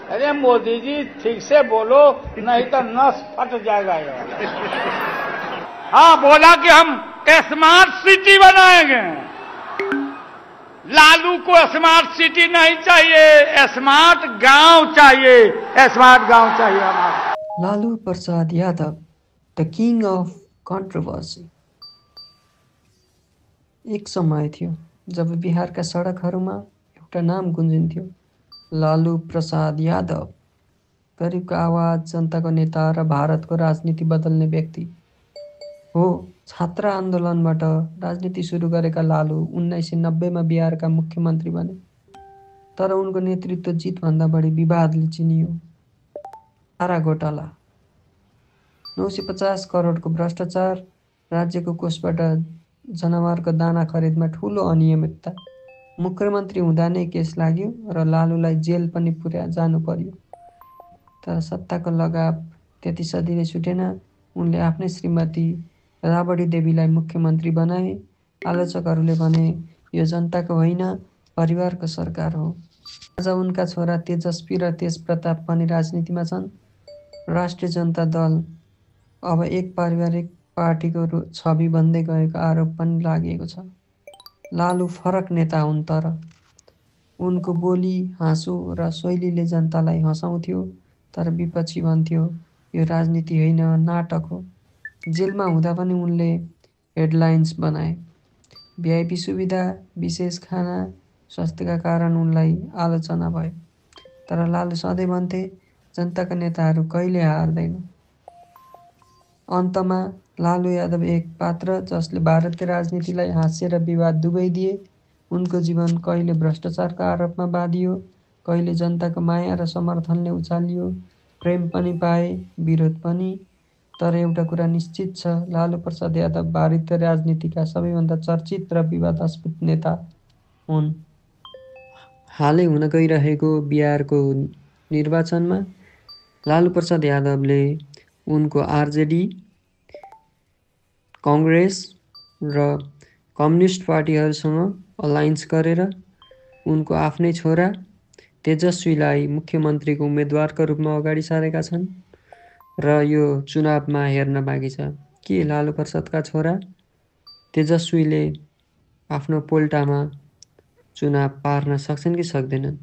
अरे मोदी जी ठीक से बोलो, नहीं तो नस फट जाएगा यार। हाँ, बोला कि हम स्मार्ट सिटी बनाएंगे। लालू को स्मार्ट सिटी नहीं चाहिए, स्मार्ट गांव चाहिए, स्मार्ट गांव चाहिए हमारा। Lalu Prasad Yadav, the king of controversy. एक समय थियो जब बिहारका सडकहरूमा एउटा नाम गुन्जिन्थ्यो, लालू प्रसाद यादव। गरिबको आवाज, जनताको नेता र भारतको राजनीति बदल्ने व्यक्ति हो। छात्र आन्दोलनबाट राजनीति सुरु गरेका लालू 1990मा बिहारका मुख्यमन्त्री बने। तर उनको नेतृत्व जितभन्दा बढी विवादले चिनियो। चारा घोटाला, 950 करोडको भ्रष्टाचार, राज्यको कोषबाट जनावरको दाना खरिदमा ठुलो अनियमितता। मुख्यमन्त्री हुँदा नै केस लाग्यो र लालूलाई जेल पनि जानु पर्यो। तर सत्ताको लगाव त्यति सजिलै छुटेन। उनले आफ्नै श्रीमती राबडी देवीलाई मुख्यमन्त्री बनाए। आलोचकहरूले भने यो जनताको होइन, परिवारको सरकार हो। आज उनका छोरा तेजस्वी र तेज प्रताप पनि राजनीतिमा छन्। राष्ट्रिय जनता दल अब एक पारिवारिक पार्टीको छवि बन्दै गएको आरोप पनि लागेको छ। लालू फरक नेता हुन्, तर उनको बोली, हाँसो र शैलीले जनतालाई हँसाउँथ्यो। तर विपक्षी भन्थ्यो यो राजनीति होइन, नाटक हो। जेलमा हुँदा पनि उनले हेडलाइन्स बनाए। भिआइपी सुविधा, विशेष खाना, स्वास्थ्यका कारण उनलाई आलोचना भयो। तर लालू सधैँ भन्थे जनताका नेताहरू कहिले हार्दैन। अन्तमा लालू यादव एक पात्र जसले भारतीय राजनीतिलाई हास्य र विवाद दुवै दिए। उनको जीवन कहिले भ्रष्टाचारको आरोपमा बाँधियो, कहिले जनताको माया र समर्थनले उचालियो। प्रेम पनि पाए, विरोध पनि। तर एउटा कुरा निश्चित छ, लालू प्रसाद यादव भारतीय राजनीतिका सबैभन्दा चर्चित र विवादास्पद नेता हुन्। हालै हुन गइरहेको बिहारको निर्वाचनमा लालू प्रसाद यादवले उनको आरजेडी, कांग्रेस र कम्युनिस्ट पार्टीहरूसँग अलायन्स गरेर उनको आफ्नै छोरा तेजस्वीलाई मुख्यमन्त्रीको उम्मेदवारका रूपमा अगाडि सारेका छन्। र यो चुनावमा हेर्न बाँकी छ कि लालू प्रसादका छोरा तेजस्वीले आफ्नो पोल्टामा चुनाव पार्न सक्छन् कि सक्दैनन्।